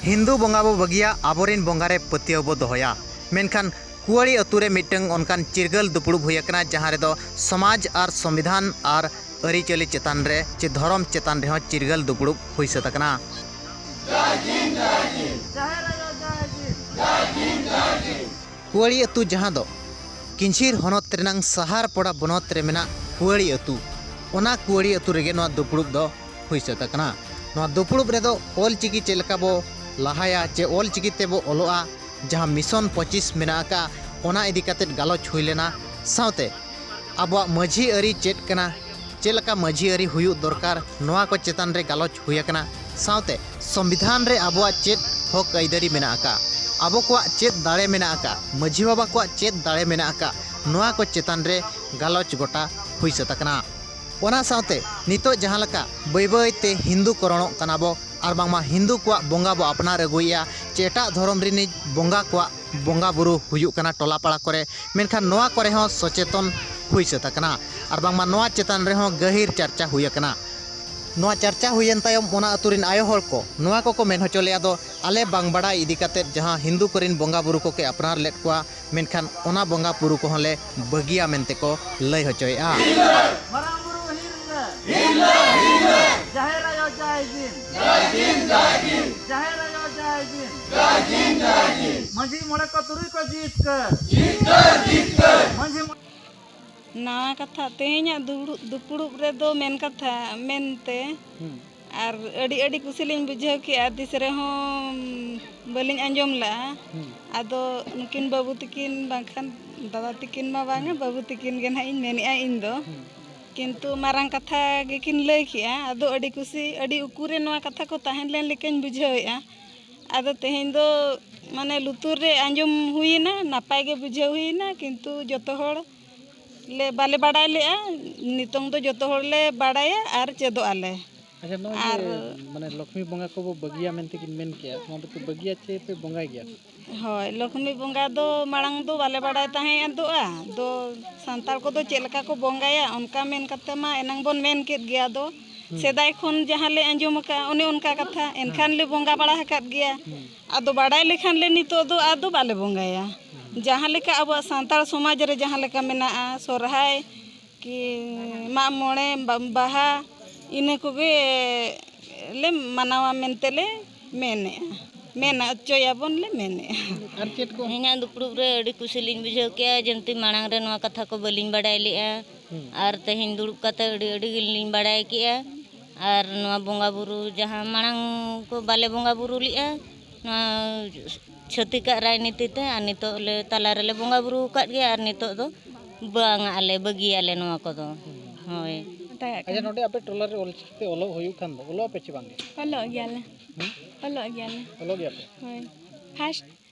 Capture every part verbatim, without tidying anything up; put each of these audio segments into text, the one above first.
ᱦᱤᱱᱫᱩ ᱵᱚᱸᱜᱟ ᱵᱚ ᱵᱟᱹᱜᱤᱭᱟ, ᱟᱵᱚᱨᱮᱱ ᱵᱚᱸᱜᱟ ᱨᱮ ᱯᱟᱹᱛᱭᱟᱹᱣ ᱵᱚ ᱫᱚᱦᱚᱭᱟ᱾ ᱢᱮᱱᱠᱷᱟᱱ ᱠᱩᱣᱟᱹᱲᱤ ᱟᱹᱛᱩ ᱨᱮ ᱢᱤᱫᱴᱟᱝ ᱚᱱᱠᱟᱱ ᱪᱤᱨᱜᱟᱹᱞ ᱫᱩᱯᱲᱩᱵ ᱦᱩᱭ ᱟᱠᱟᱱᱟ, ᱡᱟᱦᱟᱸ ᱨᱮᱫᱚ ᱥᱚᱢᱟᱡᱽ ᱟᱨ ᱥᱚᱝᱵᱤᱫᱷᱟᱱ ᱟᱨ ᱟᱹᱨᱤᱪᱟᱹᱞᱤ ᱪᱮᱛᱟᱱ ᱨᱮ ᱪᱮ ᱫᱷᱚᱨᱚᱢ ᱪᱮᱛᱟᱱ ᱨᱮᱦᱚᱸ ᱪᱤᱨᱜᱟᱹᱞ ᱫᱩᱯᱲᱩᱵ ᱦᱩᱭ ᱥᱟᱹᱛ ᱟᱠᱟᱱᱟ᱾ ᱠᱩᱣᱟᱹᱲᱤ ᱟᱹᱛᱩ, ᱡᱟᱦᱟᱸ ᱫᱚ ᱠᱤᱧᱡᱷᱤᱨ ᱦᱚᱱᱚᱛ ᱨᱮᱱᱟᱝ ᱥᱟᱦᱟᱨ ᱯᱚᱲᱟ ᱵᱚᱱᱚᱛ ᱨᱮ ᱢᱮᱱᱟᱜ ᱠᱩᱣᱟᱹᱲᱤ ᱟᱹᱛᱩ, ᱚᱱᱟ ᱠᱩᱣᱟᱹᱲᱤ ᱟᱹᱛᱩ ᱨᱮᱜᱮ ᱱᱚᱣᱟ ᱫᱩᱯᱲᱩᱵ ᱫᱚ ᱦᱩᱭ ᱥᱟᱹᱛ ᱟᱠᱟᱱᱟ᱾ ᱱᱚᱣᱟ ᱫᱩᱯᱲᱩᱵ ᱨᱮᱫᱚ ᱚᱞ ᱪᱤᱠᱤ ᱪᱮᱫ ᱞᱮᱠᱟ ᱵᱚ ᱞᱟᱦᱟᱭᱟ ᱪᱮ ᱚᱞ ᱪᱤᱠᱤ ᱛᱮᱵᱚ ᱚᱞᱚᱜᱼᱟ, ᱡᱟᱦᱟᱸ ᱢᱤᱥᱚᱱ ᱯᱚᱸᱪᱤᱥ ᱢᱮᱱᱟᱜ ᱟᱠᱟᱫ, ᱚᱱᱟ ᱤᱫᱤ ᱠᱟᱛᱮᱫ ᱜᱟᱞᱚᱪ ᱦᱩᱭ ᱞᱮᱱᱟ᱾ ᱥᱟᱶᱛᱮ ᱟᱵᱚᱣᱟᱜ ᱢᱟᱹᱡᱷᱤ ᱟᱹᱨᱤ ᱪᱮᱫ ᱠᱟᱱᱟ, ᱪᱮᱫ ᱞᱮᱠᱟ ᱢᱟᱹᱡᱷᱤ ᱟᱹᱨᱤ ᱦᱩᱭᱩᱜ ᱫᱚᱨᱠᱟᱨ, ᱱᱚᱣᱟ ᱠᱚ ᱪᱮᱛᱟᱱ ᱨᱮ ᱜᱟᱞᱚᱪ ᱦᱩᱭ ᱟᱠᱟᱱᱟ᱾ ᱥᱟᱶᱛᱮ ᱥᱚᱝᱵᱤᱫᱷᱟᱱ ᱨᱮ ᱟᱵᱚᱣᱟᱜ ᱪᱮᱫ ᱦᱚᱠ ᱟᱹᱭᱫᱟᱹᱨᱤ ᱢᱮᱱᱟᱜ ᱟᱠᱟᱫ, ᱟᱵᱚ ᱠᱚᱣᱟᱜ ᱪᱮᱫ ᱫᱟᱲᱮ ᱢᱮᱱᱟᱜ ᱟᱠᱟᱫ, ᱢᱟᱹᱡᱷᱤ ᱵᱟᱵᱟ ᱠᱚᱣᱟᱜ ᱪᱮᱫ ᱫᱟᱲᱮ ᱢᱮᱱᱟᱜ ᱟᱠᱟᱫ, ᱱᱚᱣᱟ ᱠᱚ ᱪᱮᱛᱟᱱ ᱨᱮ ᱜᱟᱞᱚᱪ ᱜᱚᱴᱟ ᱦᱩᱭ ᱥᱟᱹᱛ ᱟᱠᱟᱱᱟ᱾ ᱚᱱᱟ ᱥᱟᱶᱛᱮ ᱱᱤᱛᱚᱜ ᱡᱟᱦᱟᱸ ᱞᱮᱠᱟ ᱵᱟᱹᱭ ᱵᱟᱹᱭ ᱛᱮ ᱦᱤᱱᱫᱩ ᱠᱚᱨᱚᱱᱚᱜ ᱠᱟᱱᱟ ᱵᱚ, ᱟᱨ ᱵᱟᱝᱢᱟ ᱦᱤᱱᱫᱩ ᱠᱚᱣᱟᱜ ᱵᱚᱸᱜᱟ ᱵᱚ ᱟᱯᱱᱟᱨ ᱟᱹᱜᱩᱭᱮᱫᱼᱟ, ᱪᱮ ᱮᱴᱟᱜ ᱫᱷᱚᱨᱚᱢ ᱨᱤᱱᱤᱡ ᱵᱚᱸᱜᱟ ᱠᱚᱣᱟᱜ ᱵᱚᱸᱜᱟ ᱵᱩᱨᱩ ᱦᱩᱭᱩᱜ ᱠᱟᱱᱟ ᱴᱚᱞᱟ ᱯᱟᱲᱟ ᱠᱚᱨᱮ, ᱢᱮᱱᱠᱷᱟᱱ ᱱᱚᱣᱟ ᱠᱚᱨᱮ ᱦᱚᱸ ᱥᱚᱪᱮᱛᱚᱱ ᱦᱩᱭ ᱥᱟᱹᱛ ᱟᱠᱟᱱᱟ, ᱟᱨ ᱵᱟᱝᱢᱟ ᱱᱚᱣᱟ ᱪᱮᱛᱟᱱ ᱨᱮᱦᱚᱸ ᱜᱟᱹᱦᱤᱨ ᱪᱟᱨᱪᱟ ᱦᱩᱭ ᱟᱠᱟᱱᱟ᱾ ᱱᱚᱣᱟ ᱪᱟᱨᱪᱟ ᱦᱩᱭᱮᱱ ᱛᱟᱭᱚᱢ ᱚᱱᱟ ᱟᱹᱛᱩ ᱨᱤᱱ ᱟᱭᱳ ᱦᱚᱲ ᱠᱚ ᱱᱚᱣᱟ ᱠᱚᱠᱚ ᱢᱮᱱ ᱦᱚᱪᱚ ᱞᱮᱫᱼᱟ, ᱫᱚ ᱟᱞᱮ ᱵᱟᱝ ᱵᱟᱲᱟᱭ ᱤᱫᱤ ᱠᱟᱛᱮᱫ ᱡᱟᱦᱟᱸ ᱦᱤᱱᱫᱩ ᱠᱚᱨᱮᱱ ᱵᱚᱸᱜᱟ ᱵᱩᱨᱩ ᱠᱚᱠᱚ ᱟᱯᱱᱟᱨ ᱞᱮᱫ ᱠᱚᱣᱟ, ᱢᱮᱱᱠᱷᱟᱱ ᱚᱱᱟ ᱵᱚᱸᱜᱟ ᱵᱩᱨᱩ ᱠᱚᱦᱚᱸ ᱞᱮ ᱵᱟᱹᱜᱤᱭᱟ ᱢᱮᱱᱛᱮ ᱠᱚ ᱞᱟᱹᱭ ᱦᱚᱪᱚᱭᱮᱫᱼᱟ᱾ ᱢᱟᱨᱟᱝ ᱵᱩᱨᱩ ᱦᱤᱨ ᱨᱮ, ᱦᱤᱨ ᱨᱮ, ᱦᱤᱨ ᱨᱮ᱾ ᱡᱟᱦᱮᱨ ᱟᱭᱳ ᱡᱟᱭ ᱫᱤᱱ, ᱡᱟᱭ ᱫᱤᱱ, ᱡᱟᱭ ᱫᱤᱱ᱾ ᱡᱟᱦᱮᱨ ᱟᱭᱳ ᱡᱟᱭ ᱫᱤᱱ, ᱡᱟᱭ ᱫᱤᱱ, ᱡᱟᱭ ᱫᱤᱱ᱾ ᱢᱟᱹᱡᱷᱤ ᱢᱚᱬᱮ ᱠᱚ ᱛᱩᱨᱩᱭ ᱠᱚ ᱡᱤᱛᱠᱟᱹᱨ, ᱡᱤᱛᱠᱟᱹᱨ, ᱡᱤᱛᱠᱟᱹᱨ᱾ ᱢᱟᱹᱡᱷᱤ ᱢᱚ- ᱱᱟᱣᱟ ᱠᱟᱛᱷᱟ, ᱛᱮᱦᱮᱧᱟᱜ ᱫᱩᱲᱩᱵ, ᱫᱩᱯᱲᱩᱵ ᱨᱮᱫᱚ ᱢᱮᱱ ᱠᱟᱛᱷᱟ ᱢᱮᱱᱛᱮ ᱦᱩᱸ᱾ ᱟᱨ ᱟᱹᱰᱤ, ᱟᱹᱰᱤ ᱠᱩᱥᱤ ᱞᱤᱧ ᱵᱩᱡᱷᱟᱹᱣ ᱠᱮᱜᱼᱟ, ᱛᱤᱥ ᱨᱮᱦᱚᱸ ᱵᱟᱹᱞᱤᱧ ᱟᱸᱡᱚᱢ ᱞᱟᱜᱼᱟ᱾ ᱦᱩᱸ᱾ ᱟᱫᱚ ᱱᱩᱠᱤᱱ ᱵᱟᱹᱵᱩ ᱛᱟᱹᱠᱤᱱ ᱵᱟᱝᱠᱷᱟᱱ ᱫᱟᱫᱟ ᱛᱟᱹᱠᱤᱱ ᱢᱟ ᱵᱟᱝᱟ, ᱦᱩᱸ᱾ ᱵᱟᱹᱵᱩ ᱛᱟᱹᱠᱤᱱ ᱜᱮ ᱱᱟᱦᱟᱜ ᱤᱧ ᱢᱮᱱᱮᱜᱼᱟ ᱤᱧ ᱫᱚ᱾ ᱦᱩᱸ᱾ ᱠᱤᱱᱛᱩ ᱢᱟᱨᱟᱝ ᱠᱟᱛᱷᱟ ᱜᱮᱠᱤᱱ ᱞᱟᱹᱭ ᱠᱮᱜᱼᱟ᱾ ᱟᱫᱚ ᱟᱹᱰᱤ ᱠᱩᱥᱤ, ᱟᱹᱰᱤ ᱩᱠᱩᱨᱮ ᱱᱚᱣᱟ ᱠᱟᱛᱷᱟ ᱠᱚ ᱛᱟᱦᱮᱸ ᱞᱮᱱ ᱞᱮᱠᱟᱧ ᱵᱩᱡᱷᱟᱹᱣᱮᱜᱼᱟ᱾ ᱟᱫᱚ ᱛᱮᱦᱮᱧ ᱫᱚ ᱢᱟᱱᱮ ᱞᱩᱛᱩᱨ ᱨᱮ ᱟᱸᱡᱚᱢ ᱦᱩᱭᱮᱱᱟ, ᱱᱟᱯᱟᱭ ᱜᱮ ᱵᱩᱡᱷᱟᱹᱣ ᱦᱩᱭᱮᱱᱟ, ᱠᱤᱱᱛᱩ ᱡᱚᱛᱚ ᱦᱚᱲ ᱞᱮ ᱵᱟᱞᱮ ᱵᱟᱲᱟᱭ ᱞᱮᱜᱼᱟ᱾ ᱱᱤᱛᱚᱝ ᱫᱚ ᱡᱚᱛᱚ ᱦᱚᱲ ᱞᱮ ᱵᱟᱲᱟᱭᱟ ᱟᱨ ᱪᱮᱫᱚᱜ ᱟᱞᱮ᱾ ᱟᱪᱪᱷᱟ, ᱱᱚᱜᱼᱚᱭ ᱡᱮ ᱟᱨ ᱢᱟᱱᱮ ᱞᱚᱠᱷᱢᱤ ᱵᱚᱸᱜᱟ ᱠᱚᱵᱚ ᱵᱟᱹᱜᱤᱭᱟ ᱢᱮᱱᱛᱮ ᱠᱤᱱ ᱢᱮᱱ ᱠᱮᱜᱼᱟ, ᱱᱚᱣᱟ ᱫᱚᱯᱮ ᱵᱟᱹᱜᱤᱭᱟ ᱪᱮ ᱯᱮ ᱵᱚᱸᱜᱟᱭ ᱜᱮᱭᱟ? ᱦᱳᱭ, ᱞᱚᱠᱷᱢᱤ ᱵᱚᱸᱜᱟ ᱫᱚ ᱢᱟᱲᱟᱝ ᱫᱚ ᱵᱟᱞᱮ ᱵᱟᱲᱟᱭ ᱛᱟᱦᱮᱸᱫ ᱫᱚᱜᱼᱟ᱾ ᱫᱚ ᱥᱟᱱᱛᱟᱲ ᱠᱚᱫᱚ ᱪᱮᱫ ᱞᱮᱠᱟ ᱠᱚ ᱵᱚᱸᱜᱟᱭᱟ, ᱚᱱᱠᱟ ᱢᱮᱱ ᱠᱟᱛᱮ ᱢᱟ ᱮᱱᱟᱝ ᱵᱚᱱ ᱢᱮᱱ ᱠᱮᱫ ᱜᱮᱭᱟ᱾ ᱟᱫᱚ ᱥᱮᱫᱟᱭ ᱠᱷᱚᱱ ᱡᱟᱦᱟᱸ ᱞᱮ ᱟᱸᱡᱚᱢ ᱟᱠᱟᱫᱼᱟ, ᱚᱱᱮ ᱚᱱᱠᱟ ᱠᱟᱛᱷᱟ᱾ ᱮᱱᱠᱷᱟᱱ ᱞᱮ ᱵᱚᱸᱜᱟ ᱵᱟᱲᱟ ᱟᱠᱟᱫ ᱜᱮᱭᱟ᱾ ᱟᱫᱚ ᱵᱟᱲᱟᱭ ᱞᱮᱠᱷᱟᱱ ᱞᱮ ᱱᱤᱛᱚᱜ ᱫᱚ ᱟᱫᱚ ᱵᱟᱞᱮ ᱵᱚᱸᱜᱟᱭᱟ᱾ ᱡᱟᱦᱟᱸ ᱞᱮᱠᱟ ᱟᱵᱚᱣᱟᱜ ᱥᱟᱱᱛᱟᱲ ᱥᱚᱢᱟᱡᱽ ᱨᱮ ᱡᱟᱦᱟᱸ ᱞᱮᱠᱟ ᱢᱮᱱᱟᱜᱼᱟ, ᱥᱚᱨᱦᱟᱭ ᱠᱤ ᱢᱟᱜ ᱢᱚᱬᱮ, ᱵᱟ-, ᱵᱟᱦᱟ, ᱤᱱᱟᱹ ᱠᱚᱜᱮ ᱞᱮ ᱢᱟᱱᱟᱣᱟ ᱢᱮᱱᱛᱮ ᱞᱮ ᱢᱮᱱᱮᱜᱼᱟ, ᱢᱮᱱ ᱦᱚᱪᱚᱭᱟᱵᱚᱱ ᱞᱮ ᱢᱮᱱᱮᱜᱼᱟ᱾ ᱟᱨ ᱪᱮᱫ ᱠᱚ? ᱛᱮᱦᱮᱧᱟᱜ ᱫᱩᱯᱲᱩᱵ ᱨᱮ ᱟᱹᱰᱤ ᱠᱩᱥᱤ ᱞᱤᱧ ᱵᱩᱡᱷᱟᱹᱣ ᱠᱮᱜᱼᱟ, ᱡᱮᱢᱛᱤ ᱢᱟᱲᱟᱝ ᱨᱮ ᱱᱚᱣᱟ ᱠᱟᱛᱷᱟ ᱠᱚ ᱵᱟᱹᱞᱤᱧ ᱵᱟᱰᱟᱭ ᱞᱮᱜᱼᱟ᱾ ᱦᱩᱸ᱾ ᱟᱨ ᱛᱮᱦᱮᱧ ᱫᱩᱲᱩᱵ ᱠᱟᱛᱮ ᱟᱹᱰᱤ, ᱟᱹᱰᱤ ᱜᱮᱞᱤᱧ ᱵᱟᱰᱟᱭ ᱠᱮᱜᱼᱟ᱾ ᱟᱨ ᱱᱚᱣᱟ ᱵᱚᱸᱜᱟ ᱵᱩᱨᱩ ᱡᱟᱦᱟᱸ ᱢᱟᱲᱟᱝ ᱠᱚ ᱵᱟᱞᱮ ᱵᱚᱸᱜᱟ ᱵᱩᱨᱩ ᱞᱮᱜᱼᱟ, ᱱᱚᱣᱟ ᱪᱷᱟᱹᱛᱤᱠᱟᱜ ᱨᱟᱡᱽᱱᱤᱛᱤ ᱛᱮ, ᱟᱨ ᱱᱤᱛᱚᱜ ᱞᱮ ᱛᱟᱞᱟ ᱨᱮᱞᱮ ᱵᱚᱸᱜᱟ ᱵᱩᱨᱩ ᱟᱠᱟᱫ ᱜᱮᱭᱟ, ᱟᱨ ᱱᱤᱛᱚᱜ ᱫᱚ ᱵᱟᱝ ᱟᱞᱮ, ᱵᱟᱹᱜᱤᱭᱟᱞᱮ ᱱᱚᱣᱟ ᱠᱚᱫᱚ᱾ ᱦᱳᱭ᱾ ᱢᱮᱛᱟᱜᱟᱜ ᱟᱪᱪᱷᱟ, ᱠᱟᱱᱟ᱾ ᱱᱚᱰᱮ ᱟᱯᱮ ᱴᱚᱞᱟ ᱨᱮ ᱚᱞᱪᱤᱠᱤ ᱛᱮ ᱚᱞᱚᱜ ᱦᱩᱭᱩᱜ ᱠᱷᱟᱱ ᱫᱚ, ᱚᱞᱚᱜ ᱟᱯᱮ ᱪᱮ ᱵᱟᱝ ᱜᱮ? ᱚᱞᱚᱜ ᱜᱮᱭᱟᱞᱮ᱾ ᱦᱩᱸ? ᱚᱞᱚᱜ ᱜᱮᱭᱟᱞᱮ᱾ ᱚᱞᱚᱜ ᱜᱮᱭᱟ ᱯᱮ? ᱦᱳᱭ᱾ ᱯᱷᱟᱥᱴ,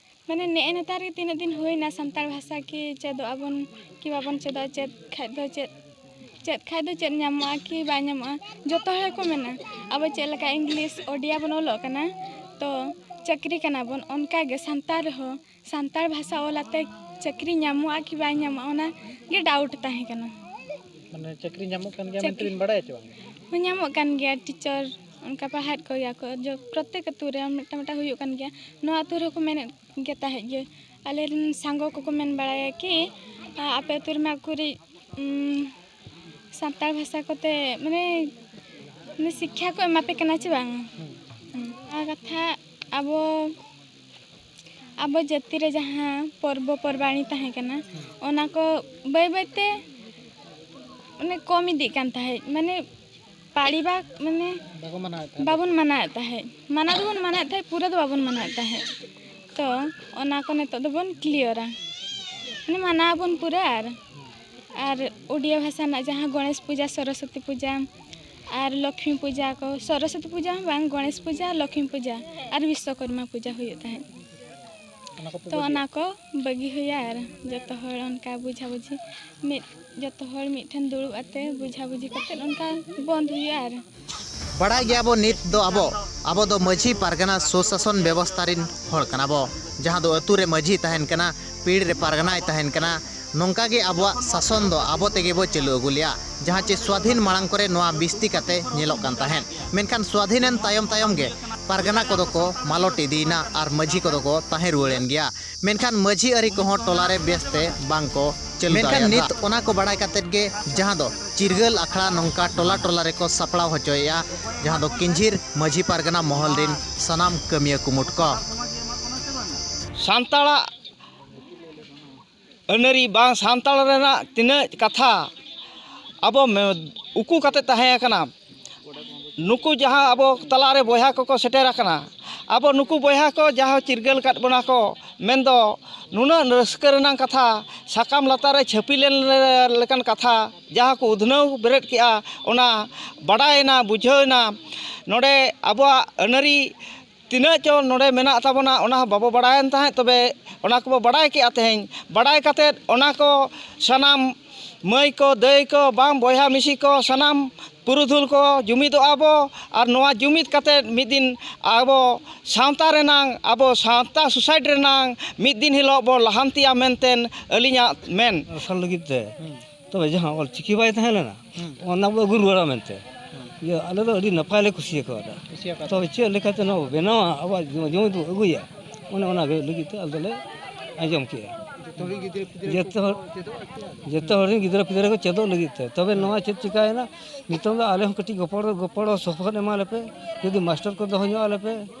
ᱢᱟᱱᱮ, ᱱᱮᱜᱼᱮ ᱱᱮᱛᱟᱨ ᱜᱮ ᱛᱤᱱᱟᱹᱜ ᱫᱤᱱ ᱦᱩᱭᱱᱟ ᱥᱟᱱᱛᱟᱲ ᱵᱷᱟᱥᱟ ᱠᱤ ᱪᱮᱫᱚᱜ ᱟᱵᱚᱱ ᱠᱤ ᱵᱟᱵᱚᱱ ᱪᱮᱫᱚᱜᱼᱟ, ᱪᱮᱫ ᱠᱷᱟᱡ ᱫᱚ ᱪᱮᱫ, ᱪᱮᱫ ᱠᱷᱟᱡ ᱫᱚ ᱪᱮᱫ ᱧᱟᱢᱚᱜᱼᱟ ᱠᱤ ᱵᱟᱭ ᱧᱟᱢᱚᱜᱼᱟ, ᱡᱚᱛᱚ ᱦᱚᱲ ᱜᱮᱠᱚ ᱢᱮᱱᱟ᱾ ᱟᱵᱚ ᱪᱮᱫ ᱞᱮᱠᱟ ᱤᱝᱞᱤᱥ, ᱳᱰᱤᱭᱟ ᱵᱚᱱ ᱚᱞᱚᱜ ᱠᱟᱱᱟ, ᱛᱚ ᱪᱟᱹᱠᱨᱤ ᱠᱟᱱᱟ ᱵᱚᱱ, ᱚᱱᱠᱟ ᱜᱮ ᱥᱟᱱᱛᱟᱲ ᱨᱮᱦᱚᱸ ᱥᱟᱱᱛᱟᱲ ᱵᱷᱟᱥᱟ ᱚᱞ ᱟᱛᱮ ᱪᱟᱹᱠᱨᱤ ᱧᱟᱢᱚᱜᱼᱟ ᱠᱤ ᱵᱟᱭ ᱧᱟᱢᱚᱜᱼᱟ, ᱚᱱᱟ ᱜᱮ ᱰᱟᱣᱩᱴ ᱛᱟᱦᱮᱸ ᱠᱟᱱᱟ᱾ ᱢᱟᱱᱮ ᱪᱟᱹᱠᱨᱤ ᱧᱟᱢᱚᱜ ᱠᱟᱱ ᱜᱮᱭᱟ ᱢᱮᱱᱛᱮ ᱪᱟᱹᱠᱨᱤ ᱵᱤᱱ ᱵᱟᱲᱟᱭᱟ ᱪᱮ ᱵᱟᱝ? ᱦᱚᱸ, ᱧᱟᱢᱚᱜ ᱠᱟᱱ ᱜᱮᱭᱟ, ᱴᱤᱪᱟᱨ ᱚᱱᱠᱟ ᱯᱟᱲᱦᱟᱣᱮᱫ ᱠᱚ ᱜᱮᱭᱟ ᱠᱚ, ᱡᱚ-, ᱯᱨᱚᱛᱛᱮᱠ ᱟᱹᱛᱩ ᱨᱮ ᱢᱤᱫᱴᱟᱝ ᱢᱤᱫᱴᱟᱝ ᱦᱩᱭᱩᱜ ᱠᱟᱱ ᱜᱮᱭᱟ᱾ ᱱᱚᱣᱟ ᱟᱹᱛᱩ ᱨᱮᱦᱚᱸ ᱠᱚ ᱢᱮᱱᱮᱫ ᱜᱮ ᱛᱟᱦᱮᱸᱫ ᱜᱮ᱾ ᱟᱞᱮ ᱨᱮᱱ ᱥᱟᱸᱜᱚ ᱠᱚᱠᱚ ᱢᱮᱱ ᱵᱟᱲᱟᱭᱟ ᱠᱤ, ᱟ, ᱟᱯᱮ ᱟᱹᱛᱩ ᱨᱮᱢᱟ ᱩᱠᱩᱨᱤᱡ, ᱩᱢ, ᱥᱟᱱᱛᱟᱲ ᱵᱷᱟᱥᱟ ᱠᱚᱛᱮ, ᱢᱟᱱᱮ, ᱢᱟᱱᱮ, ᱥᱤᱠᱠᱷᱟ ᱠᱚ ᱮᱢᱟ ᱯᱮ ᱠᱟᱱᱟ ᱪᱮ ᱵᱟᱝ? ᱦᱩᱸ᱾ ᱦᱩᱸ᱾ ᱱᱚᱣᱟ ᱠᱟᱛᱷᱟ ᱟᱵᱚ, ᱟᱵᱚ ᱡᱟᱹᱛᱤ ᱨᱮ ᱡᱟᱦᱟᱸ ᱯᱚᱨᱵᱚ ᱯᱚᱨᱵᱟᱹᱱᱤ ᱛᱟᱦᱮᱸ ᱠᱟᱱᱟ, ᱦᱩᱸ᱾ ᱚᱱᱟ ᱠᱚ ᱵᱟᱹᱭ ᱵᱟᱹᱭ ᱛᱮ, ᱢᱟᱱᱮ, ᱠᱚᱢ ᱤᱫᱤᱜ ᱠᱟᱱ ᱛᱟᱦᱮᱸᱫ᱾ ᱢᱟᱱᱮ, ᱯᱟᱹᱲᱤ ᱵᱟ-, ᱢᱟᱱᱮ, ᱵᱟᱠᱚ ᱢᱟᱱᱟᱣᱮᱫ ᱛᱟᱦᱮᱸᱫ᱾ ᱵᱟᱵᱚᱱ ᱢᱟᱱᱟᱣᱮᱫ ᱛᱟᱦᱮᱸᱫ᱾ ᱢᱟᱱᱟᱣ ᱫᱚᱵᱚᱱ ᱢᱟᱱᱟᱣᱮᱫ ᱛᱟᱦᱮᱸᱫ, ᱯᱩᱨᱟᱹ ᱫᱚ ᱵᱟᱵᱚᱱ ᱢᱟᱱᱟᱣᱮᱫ ᱛᱟᱦᱮᱸᱫ᱾ ᱛᱚ, ᱚᱱᱟ ᱠᱚ ᱱᱤᱛᱚᱜ ᱫᱚᱵᱚᱱ ᱠᱞᱤᱭᱟᱨᱟ᱾ ᱢᱟᱱᱮ, ᱢᱟᱱᱟᱣ ᱟᱵᱚᱱ ᱯᱩᱨᱟᱹ᱾ ᱟᱨ, ᱟᱨ ᱳᱰᱤᱭᱟ ᱵᱷᱟᱥᱟ ᱨᱮᱱᱟᱜ ᱡᱟᱦᱟᱸ ᱜᱚᱬᱮᱥ ᱯᱩᱡᱟ, ᱥᱚᱨᱚᱥᱚᱛᱤ ᱯᱩᱡᱟ, ᱟᱨ ᱞᱚᱠᱠᱷᱢᱤ ᱯᱩᱡᱟ ᱠᱚ, ᱥᱚᱨᱚᱥᱚᱛᱤ ᱯᱩᱡᱟ ᱦᱚᱸ ᱵᱟᱝ, ᱜᱚᱬᱮᱥ ᱯᱩᱡᱟ, ᱞᱚᱠᱠᱷᱢᱤ ᱯᱩᱡᱟ, ᱟᱨ ᱵᱤᱥᱥᱚᱠᱚᱨᱢᱟ ᱯᱩᱡᱟ ᱦᱩᱭᱩᱜ ᱛᱟᱦᱮᱸᱫ᱾ ᱚᱱᱟ ᱠᱚᱯᱮ ᱛᱚ, ᱵᱟᱹᱜᱤᱭᱟ? ᱚᱱᱟ ᱠᱚ ᱵᱟᱹᱜᱤ ᱦᱩᱭᱟ, ᱟᱨ ᱡᱚᱛᱚ ᱦᱚᱲ ᱚᱱᱠᱟ ᱵᱩᱡᱷᱟᱵᱩᱡᱷᱤ, ᱢᱤᱫ, ᱡᱚᱛᱚ ᱦᱚᱲ ᱢᱤᱫ ᱴᱷᱮᱱ ᱫᱩᱲᱩᱵ ᱟᱛᱮ ᱵᱩᱡᱷᱟᱵᱩᱡᱷᱤ ᱠᱟᱛᱮ ᱚᱱᱠᱟ ᱵᱚᱱᱫ ᱦᱩᱭᱩᱜᱼᱟ᱾ ᱟᱨ ᱵᱟᱲᱟᱭ ᱜᱮᱭᱟᱵᱚ ᱱᱤᱛ ᱫᱚ ᱟᱵᱚ, ᱟᱵᱚ ᱫᱚ ᱢᱟᱹᱡᱷᱤ ᱯᱟᱨᱜᱟᱱᱟ ᱥᱩᱥᱟᱥᱚᱱ ᱵᱮᱵᱚᱥᱛᱷᱟ ᱨᱤᱱ ᱦᱚᱲ ᱠᱟᱱᱟ ᱵᱚ, ᱡᱟᱦᱟᱸ ᱫᱚ ᱟᱹᱛᱩ ᱨᱮ ᱢᱟᱹᱡᱷᱤ ᱛᱟᱦᱮᱱ ᱠᱟᱱᱟ, ᱯᱤᱲ ᱨᱮ ᱯᱟᱨᱜᱟᱱᱟᱭ ᱛᱟᱦᱮᱱ ᱠᱟᱱᱟ, ᱱᱚᱝᱠᱟ ᱜᱮ ᱟᱵᱚᱣᱟᱜ ᱥᱟᱥᱚᱱ ᱫᱚ ᱟᱵᱚ ᱛᱮᱜᱮ ᱵᱚ ᱪᱟᱹᱞᱩ ᱟᱹᱜᱩ ᱞᱮᱜᱼᱟ, ᱡᱟᱦᱟᱸ ᱪᱮ ᱥᱣᱟᱫᱷᱤᱱ ᱢᱟᱲᱟᱝ ᱠᱚᱨᱮ ᱱᱚᱣᱟ ᱵᱤᱥᱛᱤ ᱠᱟᱛᱮ ᱧᱮᱞᱚᱜ ᱠᱟᱱ ᱛᱟᱦᱮᱸᱫ᱾ ᱢᱮᱱᱠᱷᱟᱱ ᱥᱣᱟᱫᱷᱤᱱ ᱮᱱ ᱛᱟᱭᱚᱢ ᱛᱟᱭᱚᱢ ᱜᱮ ᱯᱟᱨᱜᱟᱱᱟ ᱠᱚᱫᱚ ᱠᱚ ᱢᱟᱞᱚᱴ ᱤᱫᱤᱭᱮᱱᱟ ᱟᱨ ᱢᱟᱹᱡᱷᱤ ᱠᱚᱫᱚ ᱠᱚ ᱛᱟᱦᱮᱸ ᱨᱩᱣᱟᱹᱲᱮᱱ ᱜᱮᱭᱟ᱾ ᱢᱮᱱᱠᱷᱟᱱ ᱢᱟᱹᱡᱷᱤ ᱟᱹᱨᱤ ᱠᱚᱦᱚᱸ ᱴᱚᱞᱟ ᱨᱮ ᱵᱮᱥ ᱛᱮ ᱵᱟᱝ ᱠᱚ ᱪᱟᱹᱞᱩ ᱢᱮᱱᱠᱷᱟᱱ ᱫᱟᱲᱮᱭᱟᱫᱟ᱾ ᱱᱤᱛ ᱚᱱᱟ ᱠᱚ ᱵᱟᱲᱟᱭ ᱠᱟᱛᱮᱫ ᱜᱮ ᱡᱟᱦᱟᱸ ᱫᱚ ᱪᱤᱨᱜᱟᱹᱞ ᱟᱠᱷᱲᱟ ᱱᱚᱝᱠᱟ ᱴᱚᱞᱟ ᱴᱚᱞᱟ ᱨᱮᱠᱚ ᱥᱟᱯᱲᱟᱣ ᱦᱚᱪᱚᱭᱮᱫᱼᱟ, ᱡᱟᱦᱟᱸ ᱫᱚ ᱠᱤᱧᱡᱷᱤᱨ ᱢᱟᱹᱡᱷᱤ ᱯᱟᱨᱜᱟᱱᱟ ᱢᱚᱦᱚᱞ ᱨᱤᱱ ᱥᱟᱱᱟᱢ ᱠᱟᱹᱢᱤᱭᱟᱹ ᱠᱩᱢᱩᱴ ᱠᱚ᱾ ᱥᱟᱱᱛᱟᱲᱟᱜ ᱟᱹᱱᱟᱹᱨᱤ ᱵᱟᱝ ᱥᱟᱱᱛᱟᱲ ᱨᱮᱱᱟᱜ ᱛᱤᱱᱟᱹᱜ ᱠᱟᱛᱷᱟ ᱟᱵᱚ ᱢᱮ-, ᱩᱠᱩ ᱠᱟᱛᱮ ᱛᱟᱦᱮᱸ ᱟᱠᱟᱱᱟ, ᱱᱩᱠᱩ ᱡᱟᱦᱟᱸ ᱟᱵᱚ ᱛᱟᱞᱟᱨᱮ ᱵᱚᱭᱦᱟ ᱠᱚᱠᱚ ᱥᱮᱴᱮᱨ ᱟᱠᱟᱱᱟ, ᱟᱵᱚ ᱱᱩᱠᱩ ᱵᱚᱭᱦᱟ ᱠᱚ ᱡᱟᱦᱟᱸ ᱪᱤᱨᱜᱟᱹᱞ ᱟᱠᱟᱫ ᱵᱚᱱᱟ ᱠᱚ, ᱢᱮᱱᱫᱚ ᱱᱩᱱᱟᱹᱜ ᱨᱟᱹᱥᱠᱟᱹ ᱨᱮᱱᱟᱜ ᱠᱟᱛᱷᱟ, ᱥᱟᱠᱟᱢ ᱞᱟᱛᱟᱨ ᱨᱮ ᱪᱷᱟᱹᱯᱤ ᱞᱮᱱ ᱞᱮᱠᱟᱱ ᱠᱟᱛᱷᱟ ᱡᱟᱦᱟᱸ ᱠᱚ ᱩᱫᱷᱱᱟᱹᱣ ᱵᱮᱨᱮᱫ ᱠᱮᱜᱼᱟ, ᱚᱱᱟ ᱵᱟᱰᱟᱭᱮᱱᱟ, ᱵᱩᱡᱷᱟᱹᱣᱮᱱᱟ᱾ ᱱᱚᱰᱮ ᱟᱵᱚᱣᱟᱜ ᱟᱹᱱᱟᱹᱨᱤ ᱛᱤᱱᱟᱹᱜ ᱪᱚ ᱱᱚᱰᱮ ᱢᱮᱱᱟᱜ ᱛᱟᱵᱚᱱᱟ, ᱚᱱᱟ ᱦᱚᱸ ᱵᱟᱵᱚ ᱵᱟᱲᱟᱭᱟᱱ ᱛᱟᱦᱮᱸᱫ, ᱛᱚᱵᱮ ᱚᱱᱟ ᱠᱚᱵᱚ ᱵᱟᱲᱟᱭ ᱠᱮᱜᱼᱟ ᱛᱮᱦᱮᱧ᱾ ᱵᱟᱲᱟᱭ ᱠᱟᱛᱮᱫ ᱚᱱᱟ ᱠᱚ ᱥᱟᱱᱟᱢ ᱢᱟᱹᱭ ᱠᱚ, ᱫᱟᱹᱭ ᱠᱚ, ᱵᱟᱝ ᱵᱚᱭᱦᱟ ᱢᱤᱥᱤ ᱠᱚ, ᱥᱟᱱᱟᱢ ᱯᱩᱨᱩᱫᱷᱩᱞ ᱠᱚ ᱡᱩᱢᱤᱫᱚᱜᱼᱟ ᱵᱚ, ᱟᱨ ᱱᱚᱣᱟ ᱡᱩᱢᱤᱫ ᱠᱟᱛᱮᱫ ᱢᱤᱫ ᱫᱤᱱ ᱟᱵᱚ ᱥᱟᱶᱛᱟ ᱨᱮᱱᱟᱝ, ᱟᱵᱚ ᱥᱟᱶᱛᱟ ᱥᱳᱥᱟᱭᱴᱤ ᱨᱮᱱᱟᱝ ᱢᱤᱫ ᱫᱤᱱ ᱦᱤᱞᱳᱜ ᱵᱚ ᱞᱟᱦᱟᱱᱛᱤᱜᱼᱟ ᱢᱮᱱᱛᱮ ᱟᱹᱞᱤᱧᱟᱜ ᱢᱮᱱ᱾ ᱟᱥᱚᱞ ᱞᱟᱹᱜᱤᱫ ᱛᱮ ᱛᱚᱵᱮ ᱡᱟᱦᱟᱸ ᱚᱞ ᱪᱤᱠᱤ ᱵᱟᱭ ᱛᱟᱦᱮᱸ ᱞᱮᱱᱟ, ᱦᱩᱸ᱾ ᱚᱱᱟ ᱵᱚ ᱟᱹᱜᱩ ᱨᱩᱣᱟᱹᱲᱟ ᱢᱮᱱᱛᱮ᱾ ᱦᱩᱸ᱾ ᱤᱭᱟᱹ, ᱟᱞᱮ ᱫᱚ ᱟᱹᱰᱤ ᱱᱟᱯᱟᱭ ᱞᱮ ᱠᱩᱥᱤᱭᱟᱠᱟᱣᱫᱟ᱾ ᱠᱩᱥᱤᱭᱟᱠᱟᱣᱫᱟ᱾ ᱛᱚᱵᱮ ᱪᱮᱫ ᱞᱮᱠᱟᱛᱮ ᱱᱚᱣᱟ ᱵᱚ ᱵᱮᱱᱟᱣᱟ, ᱟᱵᱚᱣᱟᱜ ᱡᱩ-, ᱡᱩᱢᱤᱫ ᱵᱚ ᱟᱹᱜᱩᱭᱟ, ᱚᱱᱮ ᱚᱱᱟ ᱜᱮ ᱞᱟᱹᱜᱤᱫ ᱛᱮ ᱟᱞᱮ ᱫᱚᱞᱮ ᱟᱸᱡᱚᱢ ᱠᱮᱜᱼᱟ᱾ ᱡᱚᱛᱚ ᱦᱚᱲ ᱜᱮ ᱜᱤᱫᱽᱨᱟᱹ ᱯᱤᱫᱽᱨᱟᱹ ᱡᱚᱛᱚ ᱠᱚ ᱦᱚᱲ, ᱪᱮᱫᱚᱜᱼᱟ ᱥᱮ? ᱡᱚᱛᱚ ᱦᱚᱲ ᱨᱮᱱ ᱜᱤᱫᱽᱨᱟᱹ ᱯᱤᱫᱽᱨᱟᱹ ᱠᱚ ᱪᱮᱫᱚᱜ ᱞᱟᱹᱜᱤᱫ ᱛᱮ᱾ ᱛᱚᱵᱮ ᱱᱚᱣᱟ ᱪᱮᱫ ᱪᱤᱠᱟᱭᱮᱱᱟ? ᱱᱤᱛᱚᱝ ᱫᱚ ᱟᱞᱮ ᱦᱚᱸ ᱠᱟᱹᱴᱤᱡ ᱜᱚᱯᱚᱲ, ᱜᱚᱯᱚᱲᱚ ᱥᱚᱯᱚᱦᱚᱫ ᱮᱢᱟ ᱞᱮᱯᱮ, ᱡᱩᱫᱤ ᱢᱟᱥᱴᱟᱨ ᱠᱚ ᱫᱚᱦᱚ ᱧᱚᱜ ᱟᱞᱮ ᱯᱮ,